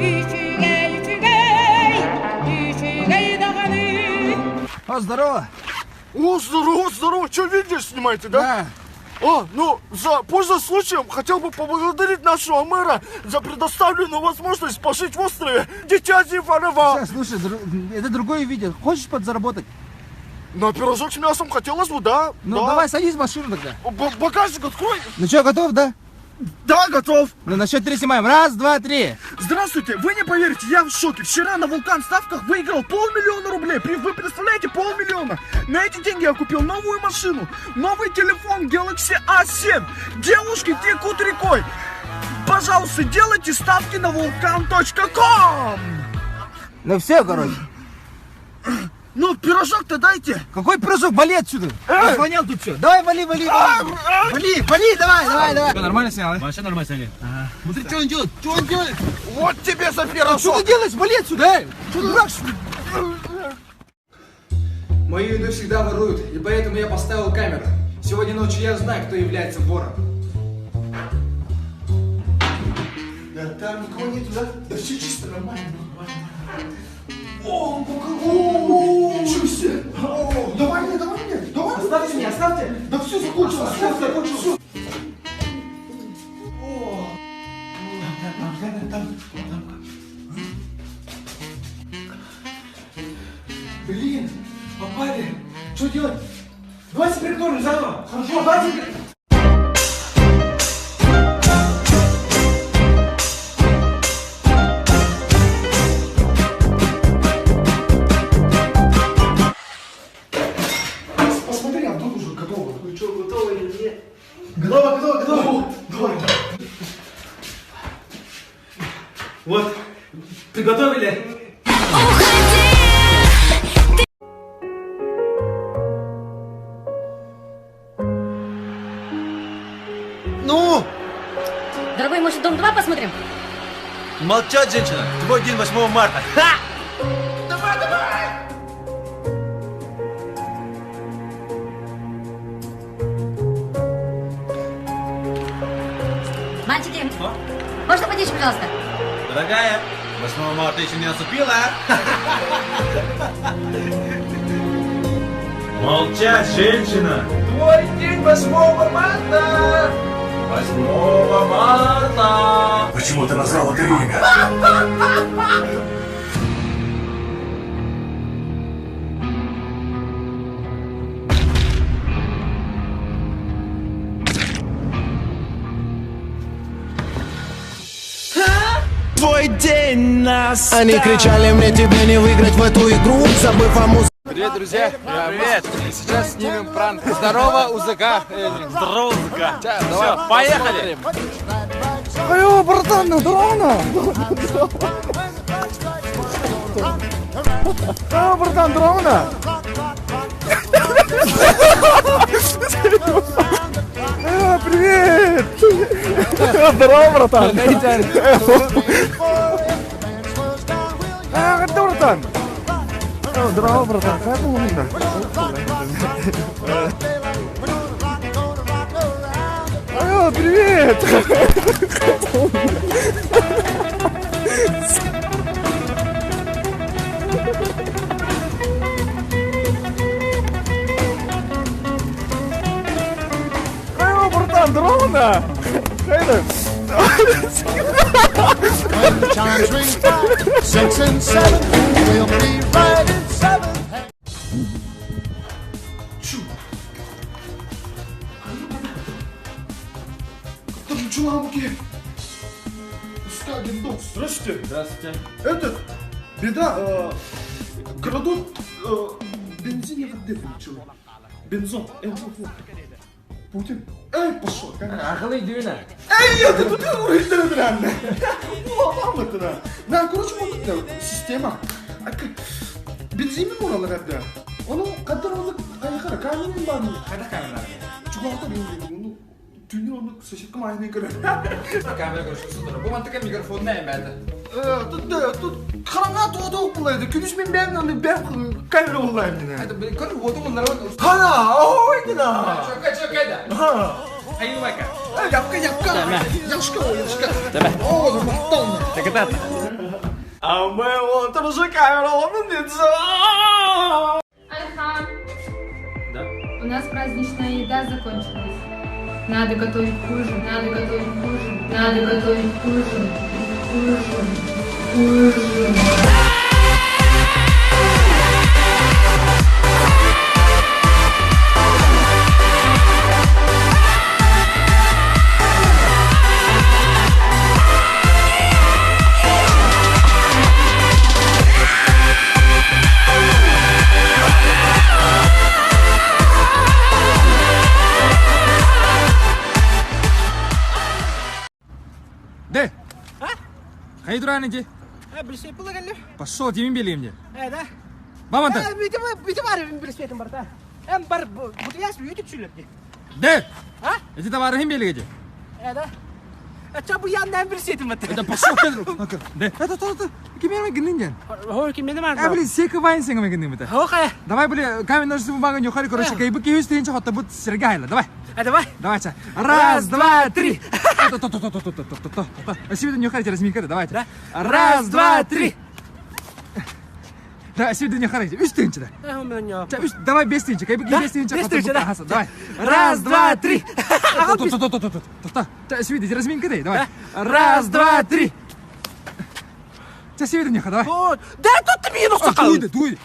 Үчүгэй, үчүгэй, үчүгэй даҕаны. О, здорово! О, здорово, здорово! Что, видео снимаете, да? Да. О, ну, за, пользуясь случаем, хотел бы поблагодарить нашего мэра за предоставленную возможность пожить в острове Дитя Зифарова. Сейчас, слушай, это другое видео. Хочешь подзаработать? На пирожок с мясом хотелось бы, да? Ну, да. давай садись в машину тогда. Багажник открой. Ну что, готов, да? Да, готов. Ну, на счет три снимаем. Раз, два, три. Здравствуйте, вы не поверите, я в шоке. Вчера на Вулкан ставках выиграл 500 000 рублей. Вы представляете, 500 000. На эти деньги я купил новую машину, новый телефон Galaxy A7. Девушки текут рекой. Пожалуйста, делайте ставки на vulkan.com. Ну все, короче. Ну, пирожок-то дайте. Какой пирожок? Вали отсюда. Понял тут все. Давай, вали, вали, вали. Вали, вали, давай, давай, давай. Нормально снял, а? Вообще нормально сняли. Смотри, что он делает? Что он делает? Вот тебе за Что пирожок. ты делаешь? Вали отсюда, эй! Что ты дурак, что ли? Мою еду всегда воруют, и поэтому я поставил камеру. Сегодня ночью я знаю, кто является вором. Да там никого нету, да? Да все чисто, нормально, нормально. О, о, ничего себе. О, давай мне, давай мне, давай. Оставьте меня, оставьте! Да все закончилось, все закончилось. Там, там, там, там. Блин, попали. Что делать? Давайте приготовим заново. Хорошо, давайте. Посмотри, а вдруг уже готово. Ну что, готово или нет? Готово, готово, готово. Давай. Вот, приготовили. Уходи! Ну! Дорогой, может, Дом 2 посмотрим? Молчать, женщина! Твой день 8 марта! Ха! Давай, давай! Мальчики, можно потише, пожалуйста? Дорогая, 8 марта еще не наступила. Молчать, женщина! Твой день 8 марта! 8 марта! Почему ты назвал это имя? Твой день настал! Они кричали мне, тебе не выиграть в эту игру, забыв о музыке. Привет, друзья! Привет! Сейчас снимем пранк. Здорово, УЗК! Здорово, УЗК! Давай, поехали! Алло, братан, ну дрона! А, братан, дрона! А, привет! Здорово, братан! А, это братан? Здорово, братан, как было? А, привет! Алло, братан, дрона! Хайда! When the chimes ring 5, 6 and 7, we'll be right in seventh heaven. Чу? Там чуламки! Скагин дом, здравствуйте! Здравствуйте. Этот, беда, крадут бензин Бензон, Путин. Эй, пошел. Ахлы дюна. Эй, это тут На, короче, система. Бензин уралар әбді. Оны қадар оны айқара камерин бар. Қайда камера? Чугалта мен түнде оны соседкам айнай көрер. Камера көрсөтүп Бу мантыка микрофонна эме Тут тут қараңа туды болайды. Күндіз мен бәрін аны бәрін камера болай мен. Это көр оту мындара. Хана, ой, гына. Чөкө чөкө да. Ха. Айнубайка. Япка, япка. Яшка, яшка. О, мақтан. Так это. А мы вот Альхан. Да? У нас праздничная еда закончилась. Надо готовить ужин, надо готовить ужин, надо готовить ужин, ужин, ужин. Де? Хайы туран ити? Пошел, тимин белием де. Э, да? Баманта. Бити бар билсепетим бар да. Эм бар бутыяс үтүп сүлөр ди. Де? А? Эти товары хим белиге Э, да? Ача бу яндан билсепетим бат. Это пошел, Де? Это то, то. Кимеме гиннин Хо кимени бар. А, блин, сека вайн сенге гиннин бит. Хо кая. Давай, блин, камень, ножницы, бумага, нюхали, короче, кайбы киюс тенче хотта бут сергайла. Давай. А давай. Давайте. Раз, два, три. То, то, то, то, то, то, то, то, то, то. Спасибо, нюхайте, разминка, давайте. Раз, два, три. Да, сегодня не харайте. Үс тынча, да. Үс, давай без тынча. Кайбы без тынча. Без тынча, да. Давай. Раз, два, три. То, то, то, то, то, то, то, то. Сегодня разминка, дай, давай. Раз, два, три. Сегодня не давай. Да тут ты минус Туйды, туйды.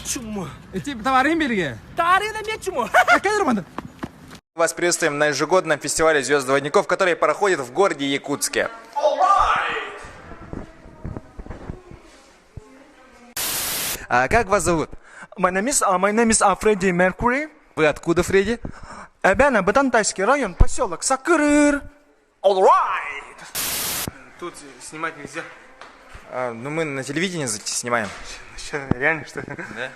Чума. Эти товары белге. Тарина ме чума. Какая романда? Вас приветствуем на ежегодном фестивале «Звезд двойников», который проходит в городе Якутске. А как вас зовут? My name is, my name is Фредди Меркьюри. Вы откуда, Фредди? Эбена, Батантайский район, поселок Сакырыр. All right. Тут снимать нельзя. А, ну, мы на телевидении снимаем. Че, реально, что ли? Да.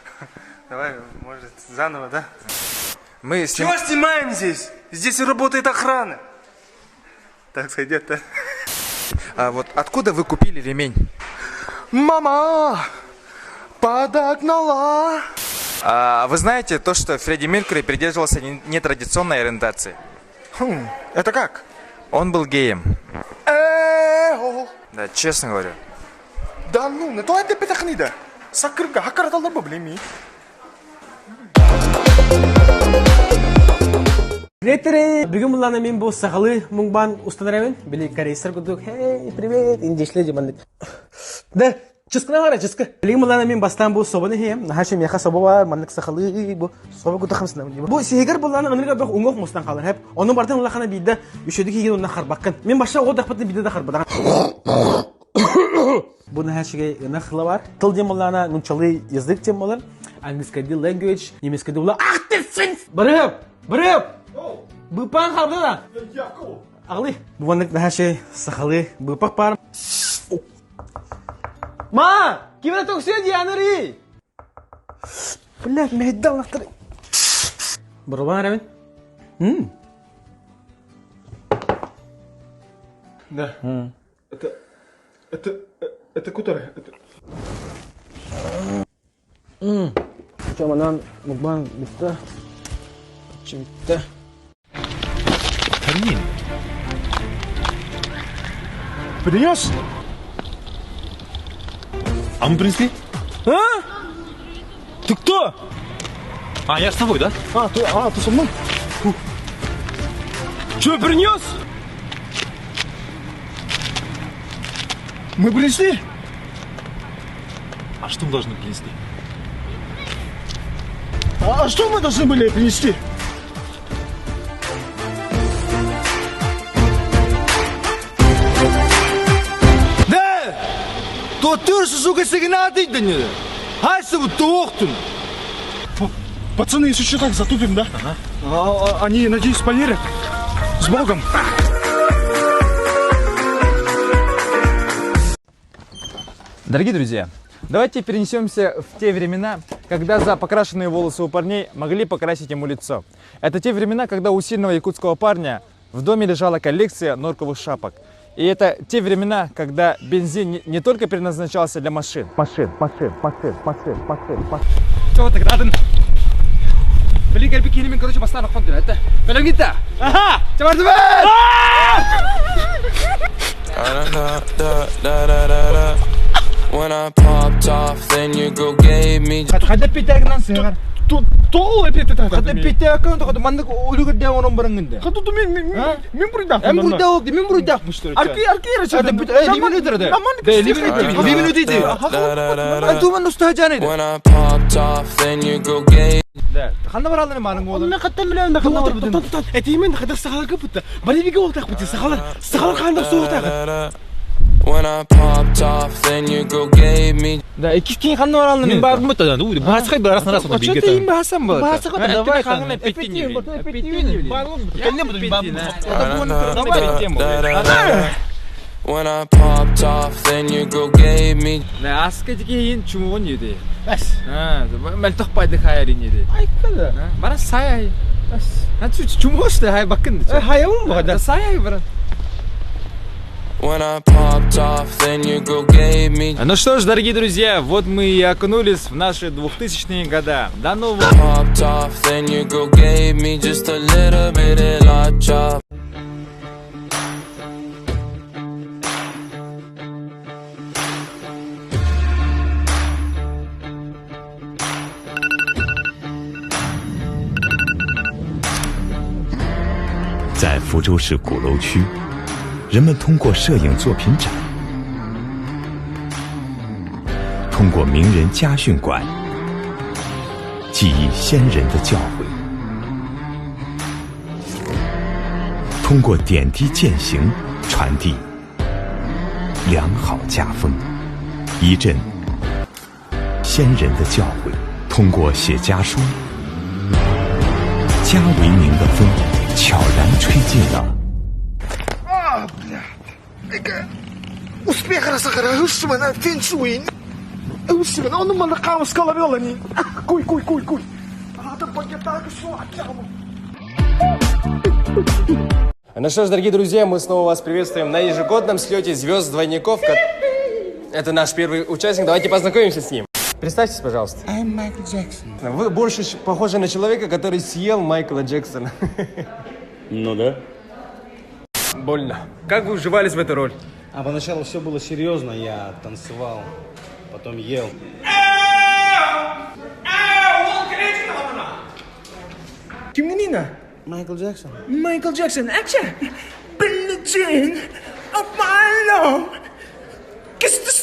Давай, может, заново, да? Мы сним... Чего снимаем здесь? Здесь работает охрана. Так сойдет, да? А вот откуда вы купили ремень? Мама подогнала. А, вы знаете то, что Фредди Меркьюри придерживался нетрадиционной ориентации? Хм, это как? Он был геем. Э-о. Да, честно говорю. Да ну, не то это петахнида. Сакырга, хакараталар блеми. Приветери! Бүгүн буллана мин бу сахалы муҥбан устан эрэбин. Били корейстер курдук. Хей, привет! Индишле диманнык. Да, чыскына бара, чыскы. Билигин буллана мин бастаан бу собону иһиэм. Наһаа миэхэ собо бар, маннык сахалы бу собо куту хамсына. Бу сиһигэр буллана ынырга бөх уҥуох мустан хаалар хэп. Ону бартын улахана биирдэ үчүдүк иһигин онно харбаккын. Мин баша оҕо дахпытын биирдэ да харбатаҕым. Бу наһаа үчүгэй ынах тыла бар. Тыл диэн буоллаҕына нууччалыы язык диэн буолар. Английскайдыы language, немецкайдыы буолар Ах ты сын! Барыһып! Барыһып! Быыппаан хаалбыта да? Аҕалый. Бу маннык наһаа үчүгэй сахалыы быыппах баар. Ма! Ким эрэ токсуйа дианырый! Блядь, мэһэйдэ аллахтар. Боробаан эрэбин. М. Да. Это, это, это который? Это... Чаманан мукбан бүтте. Бүттэ. Термин. Принес? А мы принесли? А? Ты кто? А, я с тобой, да? А, ты со мной? Че, принес? Мы принесли? А что мы должны принести? А что мы должны были принести? Да! То ты сука, сигнал ты Хайсы туохтун! Пацаны, если что, так затупим, да? Ага. Они, надеюсь, поверят. С Богом! Дорогие друзья, давайте перенесемся в те времена, когда за покрашенные волосы у парней могли покрасить ему лицо. Это те времена, когда у сильного якутского парня в доме лежала коллекция норковых шапок. И это те времена, когда бензин не, не только предназначался для машин. Машин, машин, машин, машин, машин, машин. Чего ты, граден? Блин, кэлбит короче, бастаан оххон это. Бэлэмҥит Ага! Чабардыбыт! When I popped off, then your girl gave me. Хада питагынан сыгар. Тол опять это. Хада питагынан тоқты маннык үлүгүрдэ онон бараңынды. Хада ту мен мен мен бурдак. Мен бурдак, мен бурдак что ли? Арки арки Это лимин өтөрдө. Лимин лимин өтөйдү. Антуман устажан When I popped off, then your girl gave. Да. Ханна баралны манын болду. Мен каттан билем да ханна бар. Этимен хада сахалар кыпытты. Барибиге олтак бити сахалар. Сахалар ханда суутак. When I popped off, then your girl gave me. Да, икки ханна баралны мен. Мен бардым да, ну, баскай барасың раз А что ты им басам был? Баскай, давай, ханна петтини. Петтини. When I popped off, then your girl gave me. Да, аска дикейин чумугун еди. Бас. А, мэлтох байды хайрин еди. Айкада. Бара сай. Бас. А чу чумугошты хай бакын. Хайым бага. Сай бара. When I popped off, then your girl gave me. Ну что ж, дорогие друзья, вот мы и окунулись в наши 2000-е года. До нового... Popped off, then your girl gave me just a little bit of la chop. 在福州市鼓楼区，人们通过摄影作品展，通过名人家训馆，记忆先人的教诲；通过点滴践行，传递良好家风。一阵先人的教诲，通过写家书，家为名的风悄然吹进了。 А, бля. Успех расахара, фэншуй. Он малакам скалавелани. Куй, куй, куй, куй. Ну что ж, дорогие друзья, мы снова вас приветствуем на ежегодном слете звезд двойников. Это наш первый участник. Давайте познакомимся с ним. Представьтесь, пожалуйста. I'm Michael Jackson. Вы больше похожи на человека, который съел Майкла Джексона. Ну да. Больно. Как вы вживались в эту роль? А поначалу все было серьезно, я танцевал, потом ел. Кимнина? Майкл Джексон. Майкл Джексон, action! Billie Jean of my love. Kiss the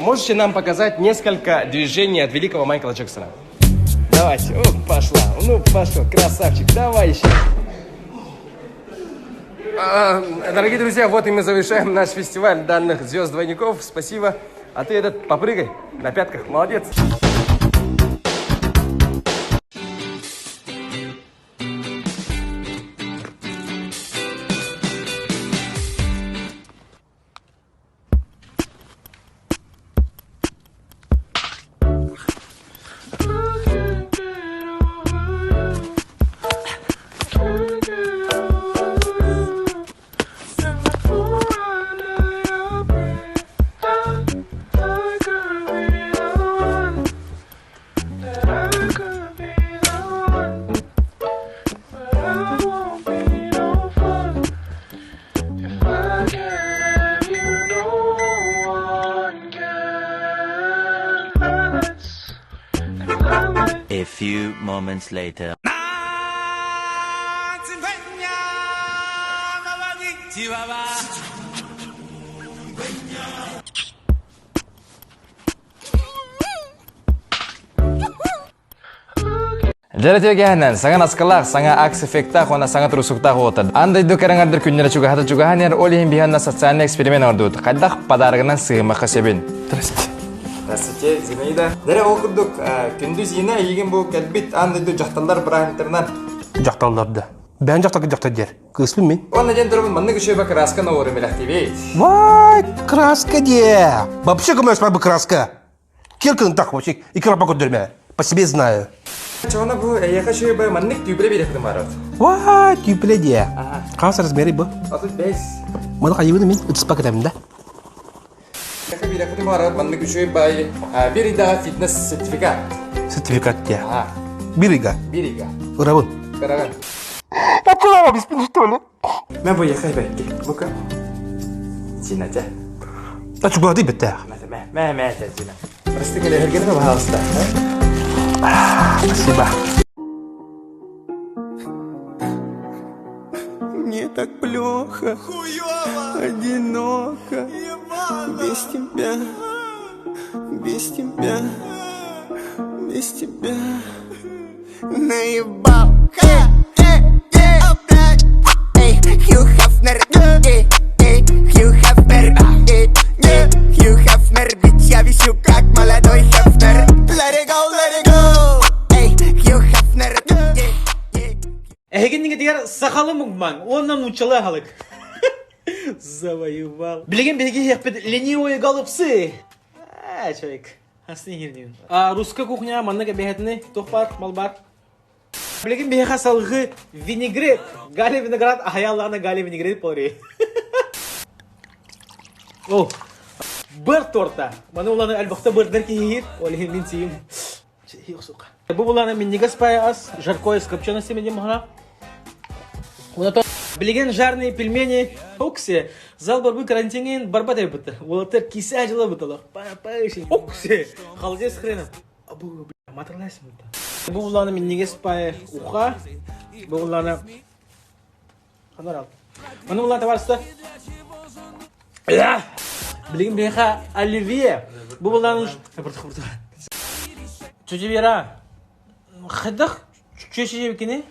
Можете нам показать несколько движений от великого Майкла Джексона? Давайте. О, пошла. Ну, пошел. Красавчик. Давай еще. Дорогие друзья, вот и мы завершаем наш фестиваль данных звезд-двойников. Спасибо. А ты этот, попрыгай на пятках. Молодец. A few moments later. Дәрәтегәһеннән саҥа наскалаах, саҥа акс эффектаах уонна саҥа турусуктаах уотар. Аан дойду кэрэҥэрдэр күннэрэ чугаһата чугаһан иһэр, ол иһин биһиэннэ социальный эксперимент оҥордубут. Хайдах подарогынан сыһымахха сөбүн. Здравствуйте. Здравствуйте, Зинаида. Дэрэ ол курдук, күндү Зина эйигин бу кэлбит аан дойду дьахталлар бырааһынтарынан Дьахталлар да. Бэйэн дьахталга дьахтар диэр. Кыыспын мин. Уонна диэн турабын маннык үчүгэй краска ноору мэлэхтибит. Вай, краска де. Вообще көмөс бы краска. Киркин так вообще икра көрдөрмө. По себе знаю. Чоҕуна бу эйиэхэ үчүгэй бай маннык түүпүлэ биэриэхпин баарабыт. Вай, түүпүлэ де. Хас размеры бу? 35. Маны хайыбын мин ытыспа кэтэмин да. Эйиэхэ биэриэхпин баарабыт маннык үчүгэй бай бир ыйдаҕа фитнес сертификат. Сертификат де. Бир ыйга. Бир ыйга. Ырабын. Кыраҕын. Что ли? Мэ поехай бэкки. Бука. Зина, те. Чугады бітті. Мэ, мэ, мэ, Зина. Прости, коллега, пожалуйста. Спасибо. Мне так плохо, Хуёво! одиноко, без тебя, без тебя, без тебя. Наебал. Эй, Хью Хафнер, эй, эй, Хью Хафнер, эй, эй, Хью Хафнер, ведь я висю как молодой Хафнер. Let it go, let it go. Эй, Хью Хафнер, эй, эй. Эһигиннигитигэр сахалы мугмаҥ уонна нууччалыы аһылык. Завоевал. Билигин биһиги иһиэхпит ленивые голубцы. А, человек. А русская кухня маннык эбэһэтини туох баар, мал баар. Билигин биһиэхэ салгыы винегрет. Галя виноград аһайааллаҕына Галя винегрет буолар. О, быр торта. Маны уланы элбэхтэ бырдар киһиир. Ол иһин мин сиим. Бу буланы минньигэс пай ас, жаркое с копченостями диэн баһана. Оното билигин жарные пельмени оксе. Зал барбы карантиҥин барбат эбит. Уолаттар кисе дьыла быталар. Оксе. Холодец хреном. Абу, бля, матырлайсың Бу буланы минньигэс пай уха. Бу буланы Ханарал. Маны булан табарыста. Билигин биһиэхэ оливье. Бу булан Чүчү Вера. Хайдах чүчү кини?